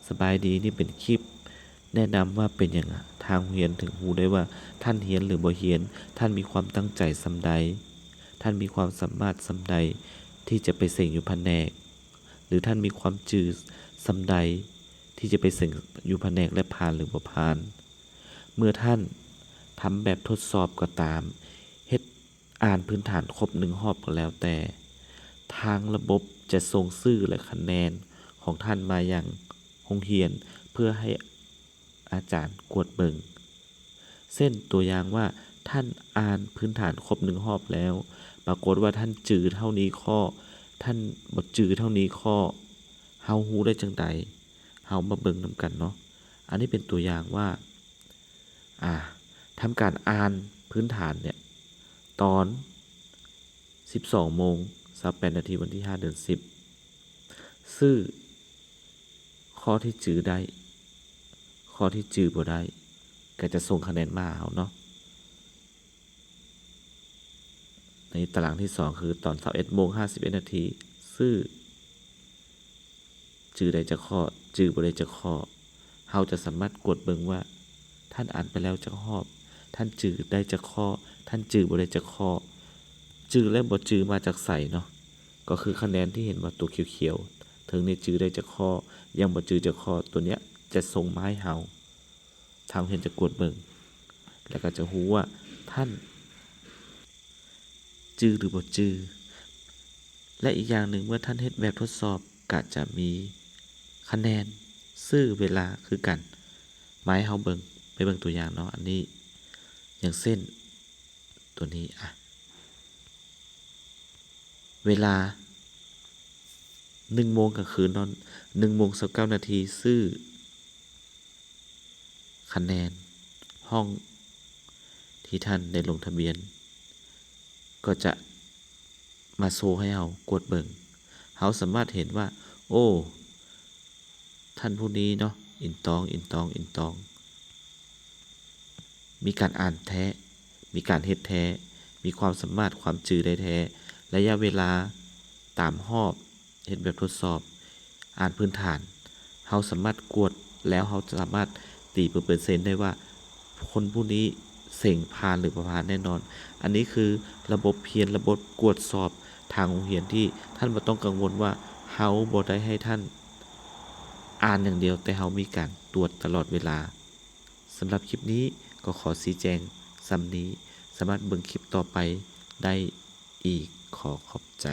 ສະບາຍດີ, ນີ້ເປັນຄລິບແນະນຳວ່າເປັນຫຍັງທາງໂຮງຮຽນເຖິງຮູ້ໄດ້ວ່າທ່ານຮຽນຫຼືບໍ່ຮຽນ, ທ່ານມີຄວາມຕັ້ງໃຈສ່ຳໃດ, ທ່ານມີຄວາມສາມາດສ່ຳໃດທີ່ຈະໄປເສັງຢູ່ພະແນກ ຫຼືທ່ານມີຄວາມຈື່ສ່ຳໃດທີ່ຈະໄປເສັງຢູ່ພະແນກ ແລະ ຜ່ານຫຼືບໍ່ຜ່ານ. ເມື່ອທ່ານທຳແບບທົດສອບກໍຕາມ, ເຮັດ ອ່ານພື້ນຖານຄົບໜຶ່ງຮອບກໍແລ້ວແຕ່, ທາງລະບົບຈະສົ່ງຊື່ ແລະ ຄະແນນຂອງທ່ານມາຍັງໂຮງຮຽນ ເພື່ອໃຫ້ອາຈານກວດເບິ່ງ. ເຊັ່ນຕົວຢ່າງວ່າ ທ່ານອ່ານພື້ນຖານຄົບໜຶ່ງຮອບແລ້ວ, ປາກົດວ່າທ່ານຈື່ເທົ່ານີ້ຂໍ້, ທ່ານບໍ່ຈື່ເທົ່ານີ້ຂໍ້, ເຮົາຮູ້ໄດ້ຈັ່ງໃດ? ເຮົາມາເບິ່ງນຳກັນເນາະ. ອັນນີ້ເປັນຕົວຢ່າງວ່າ ອ່າ ທຳການອ່ານພື້ນຖານເນຍ ຕອນສິບສອງໂມງຊາວແປດນາທີ ວັນທີຫ້າ ເດືອນສິບ ຊື່ຂໍ້ທີ່ຈື່ໄດ້, ຂໍ້ທີ່ຈື່ບໍ່ໄດ້ ກໍຈະສົ່ງຄະແນນມາຫາເຮົາເນາະ. ໃນຕາລາງທີສອງ ຄືຕອນຊາວເອັດໂມງຫ້າສິບເອັດນາທີ ຊື່ ຈື່ໄດ້ຈັກຂໍ້, ຈື່ບໍ່ໄດ້ຈັກຂໍ້, ເຮົາຈະສາມາດກວດເບິ່ງວ່າ ທ່ານອ່ານໄປແລ້ວຈັກຮອບ, ທ່ານຈື່ໄດ້ຈັກຂໍ້, ທ່ານຈື່ບໍ່ໄດ້ຈັກຂໍ້, ຈື່ ແລະ ບໍ່ຈື່ມາຈາກໃສເນາະ. ກໍຄືຄະແນນທີ່ເຫັນວ່າຕົວຂຽວໆ ເທິງນີ້ຈື່ໄດ້ຈັກຂໍ້, ຍັງບໍ່ຈື່ຈັກຂໍ້, ຕົວເນີ້ຍຈະສົ່ງມາໃຫ້ເຮົາ, ທາງໂຮງຮຽນຈະກວດເບິ່ງ ແລ້ວກໍຈະຮູ້ວ່າທ່ານຈື່ຫຼືບໍ່ຈື່. ແລະ ອີກຢ່າງໜຶ່ງ ເມື່ອທ່ານເຮັດແບບທົດສອບ ກໍຈະມີຄະແນນຊື່ເວລາຄືກັນ ມາໃຫ້ເຮົາເບິ່ງ, ໄປເບິ່ງຕົວຢ່າງເນາະ. ອັນນີ້ ຢ່າງເຊັ່ນ ຕົວນີ້ ອະ ເວລາໜຶ່ງໂມງກາງຄືນເນາະ, ໜຶ່ງໂມງຊາວເກົ້ານາທີ ຊື່ຄະແນນຫ້ອງທີ່ທ່ານໄດ້ລົງທະບຽນ ກໍຈະມາໂຊໃຫ້ເຮົາກວດເບິ່ງ. ເຮົາສາມາດເຫັນວ່າ ໂອ້ ທ່ານຜູ້ນີ້ເນາະ ອິນຕອງ ອິນຕອງ ອິນຕອງ ມີການອ່ານແທ້, ມີການເຮັດແທ້, ມີຄວາມສາມາດ, ຄວາມຈື່ໄດ້ແທ້. ໄລຍະເວລາຕາມຮອບເຮັດແບບທົດສອບ, ອ່ານພື້ນຖານ, ເຮົາສາມາດກວດແລ້ວ ເຮົາສາມາດຕີເປີເຊັນໄດ້ວ່າ ຄົນຜູ້ນີ້ເສັງຜ່ານ ຫຼື ບໍ່ຜ່ານແນ່ນອນ. ອັນນີ້ຄືລະບົບຮຽນ, ລະບົບກວດສອບທາງໂຮງຮຽນ ທີ່ທ່ານບໍ່ຕ້ອງກັງວົນວ່າ ເຮົາບໍ່ໄດ້ໃຫ້ທ່ານ ອ່ານຢ່າງດຽວ, ແຕ່ເຮົາມີການຕວດຕະຫຼອດເວລາ. ສຳລັບຄລິບນີ້ກໍຂໍຊີ້ແຈງສ່ຳນີ້, ສາມາດເບິ່ງຄລິບຕໍ່ໄປໄດ້ອີກ. ຂໍຂອບໃຈ.